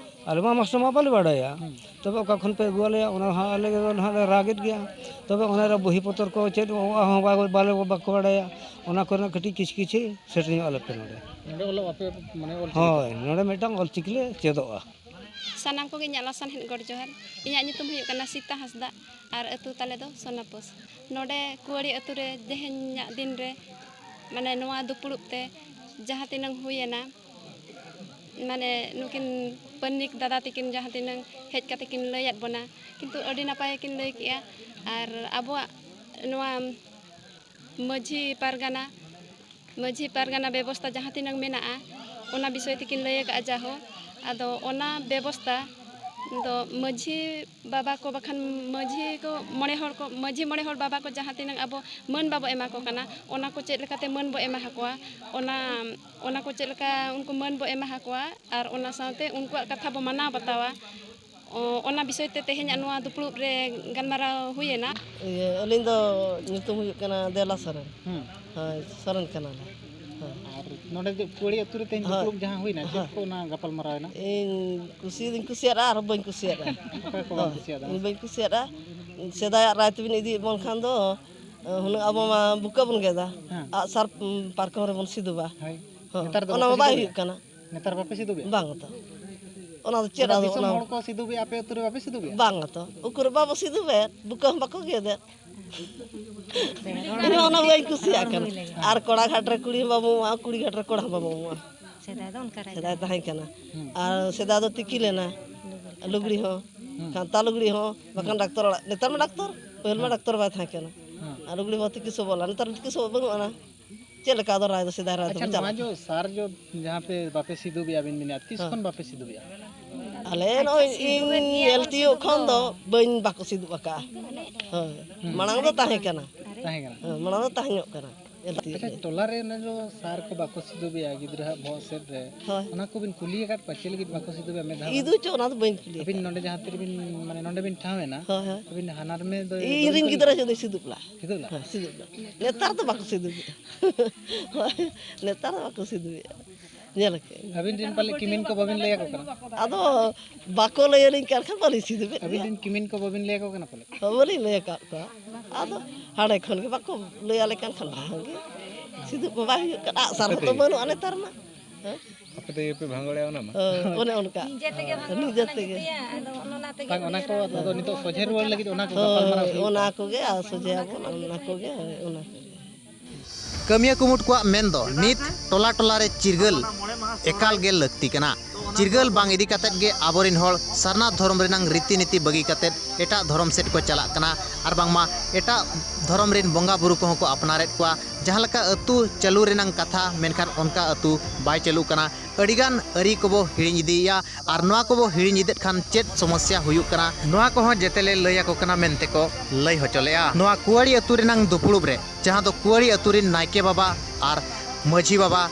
ᱟᱞᱮ ᱢᱟ ᱢᱟᱥᱴᱟᱨ ᱢᱟ ᱵᱟᱞᱮ ᱵᱟᱲᱟᱭᱟ᱾ ᱦᱩᱸ᱾ ᱛᱚᱵᱮ ᱚᱠᱟ ᱠᱷᱚᱱ ᱯᱮ ᱟᱹᱜᱩ ᱟᱞᱮᱭᱟ, ᱚᱱᱟ ᱦᱚᱸ ᱟᱞᱮ ᱫᱚ ᱱᱟᱦᱟᱜ ᱞᱮ ᱨᱟᱜᱮᱫ ᱜᱮᱭᱟ᱾ ᱛᱚᱵᱮ ᱚᱱᱟ ᱨᱮ ᱵᱚᱦᱤ ᱯᱚᱛᱚᱨ ᱠᱚ ᱪᱮᱫ ᱚᱱᱟ ᱦᱚᱸ ᱵᱟ-, ᱵᱟᱞᱮ, ᱵᱟᱠᱚ ᱵᱟᱲᱟᱭᱟ᱾ ᱚᱱᱟ ᱠᱚᱨᱮᱱᱟᱜ ᱠᱟᱹᱴᱤᱡ ᱠᱤᱪᱷᱤ ᱠᱤᱪᱷᱤ ᱥᱮᱴᱮᱨ ᱧᱚᱜ ᱟᱞᱮ ᱯᱮ ᱱᱚᱰᱮ᱾ ᱱᱚᱰᱮ ᱚᱞᱚᱜ ᱟᱯᱮ, ᱢᱟᱱᱮ, ᱚᱞ ᱪᱤᱠᱤ? ᱦᱳᱭ, ᱱᱚᱰᱮ ᱢᱤᱫᱴᱟᱝ ᱚᱞ ᱪᱤᱠᱤ ᱞᱮ ᱪᱮᱫᱚᱜᱼᱟ᱾ ᱥᱟᱱᱟᱢ ᱠᱚᱜᱮ ᱤᱧᱟᱹᱜ ᱞᱟᱥᱟᱱ ᱦᱮᱫ ᱜᱚᱰ ᱡᱚᱦᱟᱨ᱾ ᱤᱧᱟᱹᱜ ᱧᱩᱛᱩᱢ ᱦᱩᱭᱩᱜ ᱠᱟᱱᱟ ᱥᱤᱛᱟ ᱦᱟᱸᱥᱫᱟ ᱟᱨ ᱟᱹᱛᱩ ᱛᱟᱞᱮ ᱫᱚ ᱥᱚᱱᱟᱯᱳᱥ᱾ ᱱᱚᱰᱮ ᱠᱩᱣᱟᱹᱲᱤ ᱟᱹᱛᱩ ᱨᱮ ᱛᱮᱦᱮᱧᱟᱜ ᱫᱤᱱ ᱨᱮ, ᱢᱟᱱᱮ, ᱱᱚᱣᱟ ᱫᱩᱯᱲᱩᱵ ᱛᱮ ᱡᱟᱦᱟᱸ ᱛᱤᱱᱟᱹᱝ ᱦᱩᱭᱮᱱᱟ, ᱢᱟᱱᱮ, ᱱᱩᱠᱤᱱ ᱯᱟᱹᱱᱱᱤᱠ ᱫᱟᱫᱟ ᱛᱤᱠᱤᱱ ᱡᱟᱦᱟᱸ ᱛᱤᱱᱟᱹᱝ ᱦᱮᱡ ᱠᱟᱛᱮ ᱠᱤᱱ ᱞᱟᱹᱭᱟᱫ ᱵᱚᱱᱟ, ᱠᱤᱱᱛᱩ ᱟᱹᱰᱤ ᱱᱟᱯᱟᱭ ᱠᱤᱱ ᱞᱟᱹᱭ ᱠᱮᱜᱼᱟ᱾ ᱟᱨ ᱟᱵᱚᱣᱟᱜ ᱱᱚᱣᱟ ᱢᱟᱹᱡᱷᱤ ᱯᱟᱨᱜᱟᱱᱟ, ᱢᱟᱹᱡᱷᱤ ᱯᱟᱨᱜᱟᱱᱟ ᱵᱮᱵᱚᱥᱛᱷᱟ ᱡᱟᱦᱟᱸ ᱛᱤᱱᱟᱹᱝ ᱢᱮᱱᱟᱜᱼᱟ, ᱚᱱᱟ ᱵᱤᱥᱚᱭ ᱛᱮᱠᱤᱱ ᱞᱟᱹᱭ ᱟᱠᱟᱫᱼᱟ ᱡᱟᱦᱳ᱾ ᱟᱫᱚ ᱚᱱᱟ ᱵᱮᱵᱚᱥᱛᱷᱟ ᱫᱚ ᱢᱟᱹᱡᱷᱤ ᱵᱟᱵᱟ ᱠᱚ ᱵᱟᱠᱷᱟᱱ ᱢᱟᱹᱡᱷᱤ ᱠᱚ, ᱢᱚᱬᱮ ᱦᱚᱲ ᱠᱚ, ᱢᱟᱹᱡᱷᱤ ᱢᱚᱬᱮ ᱦᱚᱲ ᱵᱟᱵᱟ ᱠᱚ ᱡᱟᱦᱟᱸ ᱛᱤᱱᱟᱹᱜ ᱟᱵᱚ ᱢᱟᱹᱱ ᱵᱟᱵᱚ ᱮᱢᱟ ᱠᱚ ᱠᱟᱱᱟ, ᱚᱱᱟ ᱠᱚ ᱪᱮᱫ ᱞᱮᱠᱟᱛᱮ ᱢᱟᱹᱱ ᱵᱚ ᱮᱢᱟ ᱟᱠᱚᱣᱟ, ᱚᱱᱟ, ᱚᱱᱟ ᱠᱚ ᱪᱮᱫ ᱞᱮᱠᱟ ᱩᱱᱠᱩ ᱢᱟᱹᱱ ᱵᱚ ᱮᱢᱟ ᱟᱠᱚᱣᱟ ᱟᱨ ᱚᱱᱟ ᱥᱟᱶᱛᱮ ᱩᱱᱠᱩᱣᱟᱜ ᱠᱟᱛᱷᱟ ᱵᱚ ᱢᱟᱱᱟᱣ ᱵᱟᱛᱟᱣᱟ᱾ ᱚ, ᱚᱱᱟ ᱵᱤᱥᱚᱭ ᱛᱮ ᱛᱮᱦᱮᱧᱟᱜ ᱱᱚᱣᱟ ᱫᱩᱯᱲᱩᱵ ᱨᱮ ᱜᱟᱞᱢᱟᱨᱟᱣ ᱦᱩᱭᱮᱱᱟ᱾ ᱤᱭᱟᱹ, ᱟᱹᱞᱤᱧ ᱫᱚ ᱧᱩᱛᱩᱢ ᱦᱩᱭᱩᱜ ᱠᱟᱱᱟ ᱫᱮᱞᱟ ᱥᱚᱨᱮᱱ᱾ ᱦᱩᱸ᱾ ᱦᱳᱭ, ᱥᱚᱨᱮᱱ ᱠᱟᱱᱟᱞᱮ᱾ ᱦᱳᱭ᱾ ᱟᱨ ᱱᱚᱰᱮ ᱡᱮ ᱯᱟᱹᱲᱤ ᱟᱹᱛᱩ ᱨᱮ ᱛᱮᱦᱮᱧ ᱦᱳᱭ᱾ ᱫᱩᱯᱲᱩᱵ ᱡᱟᱦᱟᱸ ᱦᱩᱭᱱᱟ, ᱪᱮᱫ ᱦᱳᱭ᱾ ᱠᱚ ᱚᱱᱟ ᱜᱟᱯᱟᱞ ᱢᱟᱨᱟᱣ ᱮᱱᱟ? ᱤᱧ ᱠᱩᱥᱤ ᱫᱩᱧ ᱠᱩᱥᱤᱭᱟᱫᱼᱟ ᱟᱨ ᱵᱟᱹᱧ ᱠᱩᱥᱤᱭᱟᱫᱼᱟ᱾ ᱚᱠᱚᱭ ᱠᱚ ᱵᱟᱢ ᱦᱳᱭ᱾ ᱠᱩᱥᱤᱭᱟᱫᱼᱟ? ᱤᱧ ᱵᱟᱹᱧ ᱠᱩᱥᱤᱭᱟᱫᱼᱟ᱾ ᱥᱮᱫᱟᱭᱟᱜ ᱨᱟᱭ ᱛᱮᱵᱤᱱ ᱤᱫᱤᱭᱮᱫ ᱵᱚᱱ ᱠᱷᱟᱱ ᱫᱚ, ᱦᱩᱱᱟᱹᱝ ᱟᱵᱚ ᱢᱟ ᱵᱩᱠᱟᱹ ᱵᱚᱱ ᱜᱮᱫᱟ᱾ ᱦᱮᱸ᱾ ᱟᱜᱼᱥᱟᱨ, ᱩᱸ, ᱯᱟᱨᱠᱚᱢ ᱨᱮᱵᱚᱱ ᱥᱤᱫᱩᱵᱟ᱾ ᱦᱳᱭ᱾ ᱦᱚᱸ, ᱱᱮᱛᱟᱨ ᱫᱚ ᱚᱱᱟ ᱵᱟᱯᱮ ᱢᱟ ᱵᱟᱭ ᱥᱤᱫᱩᱵᱮᱜᱼᱟ? ᱦᱩᱭᱩᱜ ᱠᱟᱱᱟ᱾ ᱱᱮᱛᱟᱨ ᱵᱟᱯᱮ ᱥᱤᱫᱩᱵᱮᱜᱼᱟ? ᱵᱟᱝ ᱛᱚ᱾ ᱚᱱᱟ ᱫᱚ ᱪᱮᱫ ᱜᱚᱴᱟ ᱟᱫᱚ ᱫᱤᱥᱚᱢ ᱚᱱᱟ ᱦᱚᱲ ᱠᱚ ᱥᱤᱫᱩᱵᱮᱜᱼᱟ, ᱟᱯᱮ ᱟᱹᱛᱩ ᱨᱮ ᱵᱟᱯᱮ ᱥᱤᱫᱩᱵᱮᱜᱼᱟ? ᱵᱟᱝ ᱛᱚ᱾ ᱩᱠᱩᱨ ᱵᱟᱵᱚ ᱥᱤᱫᱩᱵᱮᱫ, ᱵᱩᱠᱟᱹ ᱦᱚᱸ ᱵᱟᱠᱚ ᱜᱮᱫᱮᱫ᱾ ᱤᱧ ᱦᱚᱸ ᱚᱱᱟ ᱵᱟᱹᱧ ᱠᱩᱥᱤᱭᱟᱜ ᱠᱟᱱᱟ᱾ ᱟᱨ ᱠᱚᱲᱟ ᱜᱷᱟᱴ ᱨᱮ ᱠᱩᱲᱤ ᱦᱚᱸ ᱵᱟᱵᱚ ᱮᱢᱚᱜᱼᱟ, ᱠᱩᱲᱤ ᱜᱷᱟᱴ ᱨᱮ ᱠᱚᱲᱟ ᱦᱚᱸ ᱵᱟᱵᱚ ᱮᱢᱚᱜᱼᱟ᱾ ᱥᱮᱫᱟᱭ ᱫᱚ ᱚᱱᱠᱟ ᱨᱮ ᱥᱮᱫᱟᱭ ᱛᱟᱦᱮᱸ ᱠᱟᱱᱟ᱾ ᱦᱩᱸ᱾ ᱟᱨ ᱥᱮᱫᱟᱭ ᱫᱚ ᱛᱤᱠᱤ ᱞᱮᱱᱟ, ᱞᱩᱜᱽᱲᱤ ᱦᱚᱸ, ᱦᱩᱸ᱾ ᱠᱟᱱᱛᱟ ᱞᱩᱜᱽᱲᱤ ᱦᱚᱸ, ᱵᱟᱠᱷᱟᱱ ᱦᱩᱸ᱾ ᱰᱟᱠᱛᱚᱨ ᱚᱲᱟᱜ, ᱱᱮᱛᱟᱨ ᱢᱟ ᱰᱟᱠᱛᱚᱨ, ᱯᱟᱹᱦᱤᱞ ᱢᱟ ᱦᱩᱸ᱾ ᱰᱟᱠᱛᱚᱨ ᱵᱟᱭ ᱛᱟᱦᱮᱸ ᱠᱟᱱᱟ᱾ ᱦᱩᱸ᱾ ᱟᱨ ᱞᱩᱜᱽᱲᱤ ᱦᱚᱸ ᱛᱤᱠᱤ ᱥᱚᱵᱚᱞᱟ, ᱱᱮᱛᱟᱨ ᱛᱤᱠᱤ ᱥᱚᱵᱚᱞ ᱵᱟᱹᱱᱩᱜ ᱟᱱᱟ᱾ ᱪᱮᱫ ᱞᱮᱠᱟ ᱟᱫᱚ ᱨᱟᱭ ᱫᱚ ᱥᱮᱫᱟᱭ ᱨᱟᱭ ᱫᱚ ᱟᱪᱪᱷᱟ, ᱱᱚᱣᱟ ᱪᱟᱞᱟᱜᱼᱟ? ᱡᱚ ᱥᱟᱨ ᱡᱚ ᱡᱟᱦᱟᱸ ᱯᱮ ᱵᱟᱯᱮ ᱥᱤᱫᱩᱵᱮᱜᱼᱟ ᱵᱤᱱ ᱢᱮᱱᱮᱫᱼᱟ, ᱛᱤᱥ ᱦᱮᱸ᱾ ᱠᱷᱚᱱ ᱵᱟᱯᱮ ᱥᱤᱫᱩᱵᱮᱜᱼᱟ? ᱟᱞᱮ ᱱᱚᱜᱼᱚᱭ ᱤᱧ ᱮᱞ ᱴᱤ ᱚᱜ ᱠᱷᱚᱱ ᱫᱚ ᱵᱟᱹᱧ ᱵᱟᱠᱚ ᱥᱤᱫᱩᱵ ᱟᱠᱟᱜᱼᱟ᱾ ᱦᱳᱭ᱾ ᱦᱩᱸ᱾ ᱢᱟᱲᱟᱝ ᱫᱚ ᱛᱟᱦᱮᱸ ᱠᱟᱱᱟ᱾ ᱛᱟᱦᱮᱸ ᱠᱟᱱᱟ᱾ ᱦᱮᱸ, ᱢᱟᱲᱟᱝ ᱫᱚ ᱛᱟᱦᱮᱸ ᱧᱚᱜ ᱠᱟᱱᱟ ᱮᱞ ᱴᱤ ᱟᱪᱪᱷᱟ, ᱨᱮ᱾ ᱴᱚᱞᱟ ᱨᱮ ᱚᱱᱮ ᱡᱚ ᱥᱟᱨ ᱠᱚ ᱵᱟᱠᱚ ᱥᱤᱫᱩᱵᱮᱜᱼᱟ ᱜᱤᱫᱽᱨᱟᱹ ᱦᱟᱜ ᱵᱚᱦᱚᱜ ᱥᱮᱫ ᱨᱮ, ᱦᱳᱭ᱾ ᱚᱱᱟ ᱠᱚᱵᱤᱱ ᱠᱩᱞᱤ ᱟᱠᱟᱫ ᱠᱚᱣᱟ ᱪᱮᱫ ᱞᱟᱹᱜᱤᱫ ᱵᱟᱠᱚ ᱥᱤᱫᱩᱵᱮᱜᱼᱟ ᱢᱮᱫ ᱫᱷᱟᱣ ᱤᱫᱩ ᱦᱚᱸ? ᱪᱚ ᱚᱱᱟ ᱫᱚ ᱵᱟᱹᱧ ᱠᱩᱞᱤ ᱟᱹᱵᱤᱱ ᱟᱠᱟᱫ ᱱᱚᱰᱮ ᱡᱟᱦᱟᱸ ᱛᱤᱨᱮᱵᱤᱱ, ᱢᱟᱱᱮ ᱱᱚᱰᱮ ᱵᱤᱱ ᱴᱷᱟᱶ ᱮᱱᱟ, ᱦᱳᱭ, ᱦᱳᱭ᱾ ᱟᱹᱵᱤᱱ ᱦᱟᱱᱟᱨ ᱢᱮ ᱫᱚ ᱤᱧ ᱵᱟᱹᱵᱤᱱ ᱨᱤᱱ ᱠᱩᱞᱤ ᱜᱤᱫᱽᱨᱟᱹ ᱞᱮᱫᱟ? ᱡᱩᱫᱤ ᱥᱤᱫᱩᱵ ᱞᱟ᱾ ᱥᱤᱫᱩᱵ ᱞᱟ? ᱦᱮᱸ, ᱥᱤᱫᱩᱵ ᱞᱟ᱾ ᱱᱮᱛᱟᱨ ᱫᱚ ᱵᱟᱠᱚ ᱥᱤᱫᱩᱵᱮᱜᱼᱟ᱾ ᱦᱳᱭ, ᱱᱮᱛᱟᱨ ᱫᱚ ᱵᱟᱠᱚ ᱥᱤᱫᱩᱵᱮᱜᱼᱟ᱾ ᱧᱮᱞ ᱠᱮᱫ᱾ ᱟᱹᱵᱤᱱ ᱨᱤᱱ ᱯᱟᱞᱮ ᱠᱤᱢᱤᱱ ᱠᱚ ᱵᱟᱹᱵᱤᱱ ᱞᱟᱹᱭ ᱟᱠᱚ ᱠᱟᱱᱟ? ᱟᱫᱚ ᱵᱟᱠᱚ ᱞᱟᱹᱭ ᱟᱹᱞᱤᱧ ᱠᱟᱱ ᱠᱷᱟᱱ ᱵᱟᱹᱞᱤᱧ ᱥᱤᱫᱩᱵᱮᱫ ᱟᱹᱵᱤᱱ ᱜᱮᱭᱟ᱾ ᱨᱤᱱ ᱠᱤᱢᱤᱱ ᱠᱚ ᱵᱟᱹᱵᱤᱱ ᱞᱟᱹᱭ ᱟᱠᱚ ᱠᱟᱱᱟ ᱯᱟᱞᱮ? ᱦᱳᱭ, ᱵᱟᱹᱞᱤᱧ ᱞᱟᱹᱭ ᱟᱠᱟᱫ ᱠᱚᱣᱟ᱾ ᱟᱫᱚ ᱦᱟᱸᱰᱮ ᱠᱷᱚᱱ ᱜᱮ ᱵᱟᱠᱚ ᱞᱟᱹᱭ ᱟᱞᱮ ᱠᱟᱱ ᱠᱷᱟᱱ ᱵᱟᱝ ᱜᱮ᱾ ᱥᱤᱫᱩᱵ ᱠᱚ ᱵᱟᱭ ᱦᱩᱭᱩᱜ ᱠᱟᱱᱟ, ᱟᱜᱼᱥᱟᱨ ᱦᱚᱸᱛᱚ ᱵᱟᱹᱱᱩᱜᱼᱟ ᱱᱮᱛᱟᱨ ᱢᱟ᱾ ᱦᱮᱸ? ᱟᱯᱮ ᱛᱮᱜᱮ ᱯᱮ ᱵᱷᱟᱸᱜᱚᱲᱮᱜᱼᱟ ᱚᱱᱟ ᱢᱟ᱾ ᱦᱳᱭ, ᱚᱱᱮ ᱚᱱᱠᱟ᱾ ᱱᱤᱡᱮ ᱛᱮᱜᱮ ᱵᱷᱟᱸᱜᱚᱲ ᱱᱤᱡᱮ ᱠᱟᱱᱟ ᱛᱮᱜᱮ᱾ ᱧᱩᱛᱩᱭᱟ, ᱟᱫᱚ ᱚᱱᱟ ᱛᱮᱜᱮ ᱵᱟᱝ, ᱚᱱᱟ ᱠᱚ ᱩᱱᱤ ᱟᱫᱚ ᱱᱤᱛᱚᱜ ᱥᱚᱡᱷᱮ ᱨᱩᱣᱟᱹᱲ ᱞᱟᱹᱜᱤᱫ ᱚᱱᱟ ᱠᱚ ᱦᱳᱭ, ᱜᱟᱯᱟᱞᱢᱟᱨᱟᱣ ᱦᱩᱭᱩᱜ ᱚᱱᱟ ᱠᱟᱱᱟ᱾ ᱠᱚᱜᱮ ᱟᱨ ᱥᱚᱡᱷᱮᱭᱟᱵᱚᱱ, ᱚᱱᱟ ᱠᱚᱜᱮ, ᱦᱳᱭ, ᱚᱱᱟ ᱠᱚᱜᱮ᱾ ᱠᱟᱹᱢᱤᱭᱟᱹ ᱠᱩᱢᱩᱴ ᱠᱚᱣᱟᱜ ᱢᱮᱱ ᱫᱚ ᱱᱤᱛ ᱴᱚᱞᱟ ᱴᱚᱞᱟ ᱨᱮ ᱪᱤᱨᱜᱟᱹᱞ ᱮᱠᱟᱞ ᱜᱮ ᱞᱟᱹᱠᱛᱤ ᱠᱟᱱᱟ᱾ ᱪᱤᱨᱜᱟᱹᱞ ᱵᱟᱝ ᱤᱫᱤ ᱠᱟᱛᱮᱫ ᱜᱮ ᱟᱵᱚᱨᱮᱱ ᱦᱚᱲ ᱥᱟᱨᱱᱟ ᱫᱷᱚᱨᱚᱢ ᱨᱮᱱᱟᱝ ᱨᱤᱛᱤ ᱱᱤᱛᱤ ᱵᱟᱹᱜᱤ ᱠᱟᱛᱮᱫ ᱮᱴᱟᱜ ᱫᱷᱚᱨᱚᱢ ᱥᱮᱫ ᱠᱚ ᱪᱟᱞᱟᱜ ᱠᱟᱱᱟ, ᱟᱨ ᱵᱟᱝᱢᱟ ᱮᱴᱟᱜ ᱫᱷᱚᱨᱚᱢ ᱨᱮᱱ ᱵᱚᱸᱜᱟ ᱵᱩᱨᱩ ᱠᱚᱦᱚᱸ ᱠᱚ ᱟᱯᱱᱟᱨᱮᱫ ᱠᱚᱣᱟ᱾ ᱡᱟᱦᱟᱸ ᱞᱮᱠᱟ ᱟᱹᱛᱩ ᱪᱟᱹᱞᱩ ᱨᱮᱱᱟᱝ ᱠᱟᱛᱷᱟ, ᱢᱮᱱᱠᱷᱟᱱ ᱚᱱᱠᱟ ᱟᱹᱛᱩ ᱵᱟᱭ ᱪᱟᱹᱞᱩᱜ ᱠᱟᱱᱟ᱾ ᱟᱹᱰᱤᱜᱟᱱ ᱟᱹᱨᱤ ᱠᱚᱵᱚ ᱦᱤᱲᱤᱧ ᱤᱫᱤᱭᱮᱫᱼᱟ᱾ ᱟᱨ ᱱᱚᱣᱟ ᱠᱚᱵᱚ ᱦᱤᱲᱤᱧ ᱤᱫᱤᱭᱮᱫ ᱠᱷᱟᱱ ᱪᱮᱫ ᱥᱚᱢᱚᱥᱥᱟ ᱦᱩᱭᱩᱜ ᱠᱟᱱᱟ, ᱱᱚᱣᱟ ᱠᱚᱦᱚᱸ ᱡᱮᱛᱮ ᱞᱮ ᱞᱟᱹᱭ ᱟᱠᱚ ᱠᱟᱱᱟ ᱢᱮᱱᱛᱮ ᱠᱚ ᱞᱟᱹᱭ ᱦᱚᱪᱚ ᱞᱮᱫᱼᱟ᱾ ᱱᱚᱣᱟ ᱠᱩᱣᱟᱹᱲᱤ ᱟᱹᱛᱩ ᱨᱮᱱᱟᱝ ᱫᱩᱯᱲᱩᱵ ᱨᱮ, ᱡᱟᱦᱟᱸ ᱫᱚ ᱠᱩᱣᱟᱹᱲᱤ ᱟᱹᱛᱩ ᱨᱮᱱ ᱱᱟᱭᱠᱮ ᱵᱟᱵᱟ ᱟᱨ ᱢᱟᱹᱡᱷᱤ ᱵᱟᱵᱟ,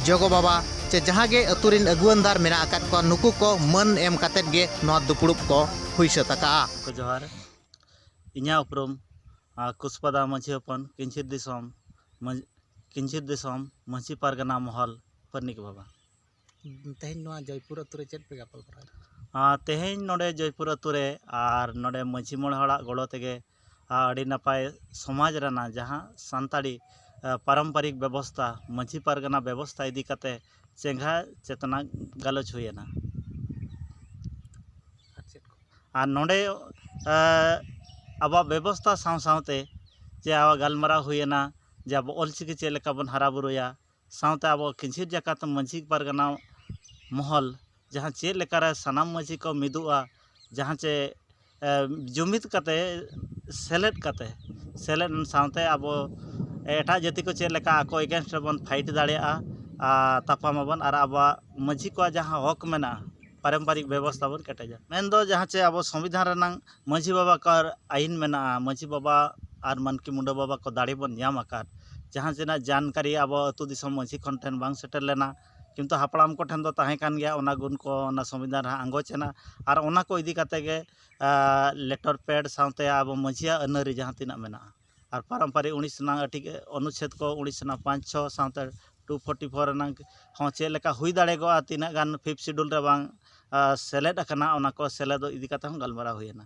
ᱡᱚᱜᱚ ᱵᱟᱵᱟ ᱪᱮ ᱡᱟᱦᱟᱸ ᱜᱮ ᱟᱹᱛᱩ ᱨᱮᱱ ᱟᱹᱜᱩᱣᱟᱹᱱᱫᱟᱨ ᱢᱮᱱᱟᱜ ᱟᱠᱟᱫ ᱠᱚᱣᱟ, ᱱᱩᱠᱩ ᱠᱚ ᱢᱟᱹᱱ ᱮᱢ ᱠᱟᱛᱮᱫ ᱜᱮ ᱱᱚᱣᱟ ᱫᱩᱯᱲᱩᱵ ᱠᱚ ᱦᱩᱭ ᱥᱟᱹᱛ ᱟᱠᱟᱜᱼᱟ᱾ ᱠᱚ ᱡᱚᱦᱟᱨ᱾ ᱤᱧᱟᱹᱜ ᱩᱯᱨᱩᱢ, ᱟᱨ, ᱠᱩᱥᱯᱟᱫᱟ ᱢᱟᱹᱡᱷᱤ ᱦᱚᱯᱚᱱ, ᱠᱤᱧᱪᱤᱨ ᱫᱤᱥᱚᱢ, ᱢᱟᱹᱡ-, ᱠᱤᱧᱪᱤᱨ ᱫᱤᱥᱚᱢ ᱢᱟᱹᱡᱷᱤ ᱯᱟᱨᱜᱟᱱᱟ ᱢᱚᱦᱚᱞ, ᱯᱟᱨᱱᱤᱠ ᱵᱟᱵᱟ᱾ ᱛᱮᱦᱮᱧ ᱱᱚᱣᱟ ᱡᱚᱭᱯᱩᱨ ᱟᱹᱛᱩ ᱨᱮ ᱪᱮᱫ ᱯᱮ ᱜᱟᱯᱟᱞ ᱢᱟᱨᱟᱣ ᱮᱫᱟ? ᱟᱨ, ᱛᱮᱦᱮᱧ ᱱᱚᱰᱮ ᱡᱚᱭᱯᱩᱨ ᱟᱹᱛᱩ ᱨᱮ ᱟᱨ ᱱᱚᱰᱮ ᱢᱟᱹᱡᱷᱤ ᱢᱚᱬᱮ ᱦᱚᱲᱟᱜ ᱜᱚᱲᱚ ᱛᱮᱜᱮ, ᱟᱨ, ᱟᱹᱰᱤ ᱱᱟᱯᱟᱭ ᱥᱚᱢᱟᱡᱽ ᱨᱮᱱᱟᱜ ᱡᱟᱦᱟᱸ ᱥᱟᱱᱛᱟᱲᱤ, ᱟᱨ, ᱯᱟᱨᱚᱢᱯᱚᱨᱤᱠ ᱵᱮᱵᱚᱥᱛᱷᱟ, ᱢᱟᱹᱡᱷᱤ ᱯᱟᱨᱜᱟᱱᱟ ᱵᱮᱵᱚᱥᱛᱷᱟ ᱤᱫᱤ ᱠᱟᱛᱮ ᱪᱮᱸᱜᱷᱟ ᱪᱮᱛᱱᱟ ᱜᱟᱞᱚᱪ ᱦᱩᱭᱮᱱᱟ᱾ ᱟᱨ ᱪᱮᱫ ᱠᱚ? ᱟᱨ ᱱᱚᱰᱮ, ᱟᱨ, ᱟᱵᱚᱣᱟᱜ ᱵᱮᱵᱚᱥᱛᱷᱟ ᱥᱟᱶ ᱥᱟᱶᱛᱮ ᱡᱮ ᱟᱵᱚᱣᱟᱜ ᱜᱟᱞᱢᱟᱨᱟᱣ ᱦᱩᱭᱮᱱᱟ ᱡᱮ ᱟᱵᱚ ᱚᱞᱪᱤᱠᱤ ᱪᱮᱫ ᱞᱮᱠᱟ ᱵᱚᱱ ᱦᱟᱨᱟ ᱵᱩᱨᱩᱭᱟ, ᱥᱟᱶᱛᱮ ᱟᱵᱚ ᱠᱤᱧᱪᱤᱨ ᱡᱟᱠᱟᱛ ᱢᱟᱹᱡᱷᱤ ᱯᱟᱨᱜᱟᱱᱟ ᱢᱚᱦᱚᱞ ᱡᱟᱦᱟᱸ ᱪᱮᱫ ᱞᱮᱠᱟᱨᱮ ᱥᱟᱱᱟᱢ ᱢᱟᱹᱡᱷᱤ ᱠᱚ ᱢᱤᱫᱚᱜᱼᱟ, ᱡᱟᱦᱟᱸ ᱪᱮ, ᱮ, ᱡᱩᱢᱤᱫ ᱠᱟᱛᱮ, ᱥᱮᱞᱮᱫ ᱠᱟᱛᱮ, ᱥᱮᱞᱮᱫ ᱥᱟᱶᱛᱮ ᱟᱵᱚ ᱮᱴᱟᱜ ᱡᱟᱹᱛᱤ ᱠᱚ ᱪᱮᱫ ᱞᱮᱠᱟ ᱟᱠᱚ against ᱨᱮᱵᱚᱱ fight ᱫᱟᱲᱮᱭᱟᱜᱼᱟ, ᱟᱨ ᱛᱟᱯᱟᱢ ᱟᱵᱚᱱ, ᱟᱨ ᱟᱵᱚᱣᱟᱜ ᱢᱟᱹᱡᱷᱤ ᱠᱚᱣᱟᱜ ᱡᱟᱦᱟᱸ ᱦᱚᱠ ᱢᱮᱱᱟᱜᱼᱟ, ᱯᱟᱨᱚᱢᱯᱚᱨᱤᱠ ᱵᱮᱵᱚᱥᱛᱷᱟ ᱵᱚᱱ ᱠᱮᱴᱮᱡᱟ᱾ ᱢᱮᱱᱫᱚ ᱡᱟᱦᱟᱸ ᱪᱮ ᱟᱵᱚ ᱥᱚᱝᱵᱤᱫᱷᱟᱱ ᱨᱮᱱᱟᱝ ᱢᱟᱹᱡᱷᱤ ᱵᱟᱵᱟ ᱠᱚ ᱟᱹᱭᱤᱱ ᱢᱮᱱᱟᱜᱼᱟ, ᱢᱟᱹᱡᱷᱤ ᱵᱟᱵᱟ ᱟᱨ ᱢᱟᱱᱠᱤ ᱢᱩᱰᱟᱹ ᱵᱟᱵᱟ ᱠᱚ ᱫᱟᱲᱮ ᱵᱚᱱ ᱧᱟᱢ ᱟᱠᱟᱫ, ᱡᱟᱦᱟᱸ ᱪᱮᱱᱟᱜ ᱡᱟᱱᱠᱟᱨᱤ ᱟᱵᱚ ᱟᱹᱛᱩ ᱫᱤᱥᱚᱢ ᱢᱟᱹᱡᱷᱤ ᱠᱷᱚᱱ ᱴᱷᱮᱱ ᱵᱟᱝ ᱥᱮᱴᱮᱨ ᱞᱮᱱᱟ, ᱠᱤᱱᱛᱩ ᱦᱟᱯᱲᱟᱢ ᱠᱚᱴᱷᱮᱱ ᱫᱚ ᱛᱟᱦᱮᱸ ᱠᱟᱱ ᱜᱮᱭᱟ, ᱚᱱᱟ ᱜᱩᱱ ᱠᱚ ᱚᱱᱟ ᱥᱚᱝᱵᱤᱫᱷᱟᱱ ᱨᱮ ᱟᱸᱜᱚᱪ ᱮᱱᱟ᱾ ᱟᱨ ᱚᱱᱟ ᱠᱚ ᱤᱫᱤ ᱠᱟᱛᱮ ᱜᱮ, ᱟ, letter pad ᱥᱟᱶᱛᱮ ᱟᱵᱚ ᱢᱟᱹᱡᱷᱤᱭᱟᱜ ᱟᱹᱱ ᱟᱹᱨᱤ ᱡᱟᱦᱟᱸ ᱛᱤᱱᱟᱹᱜ ᱢᱮᱱᱟᱜᱼᱟ, ᱟᱨ ᱯᱟᱨᱚᱢᱯᱟᱨᱤᱠ ᱩᱱᱤᱥ ᱨᱮᱱᱟᱜ ᱟᱹᱴᱤ ᱚᱱᱩᱪᱷᱮᱫ ᱠᱚ, ᱩᱱᱤᱥ ᱨᱮᱱᱟᱜ ᱯᱟᱸᱪ ᱪᱷᱚ ᱥᱟᱶᱛᱮ two forty four ᱨᱮᱱᱟᱜ ᱦᱚᱸ ᱪᱮᱫ ᱞᱮᱠᱟ ᱦᱩᱭ ᱫᱟᱲᱮᱭᱟᱜᱼᱟ, ᱛᱤᱱᱟᱹᱜ ᱜᱟᱱ fifth schedule ᱨᱮ ᱵᱟᱝ, ᱟ, ᱥᱮᱞᱮᱫ ᱟᱠᱟᱱᱟ, ᱚᱱᱟ ᱠᱚ ᱥᱮᱞᱮᱫᱚᱜ ᱤᱫᱤ ᱠᱟᱛᱮ ᱦᱚᱸ ᱜᱟᱞᱢᱟᱨᱟᱣ ᱦᱩᱭᱮᱱᱟ᱾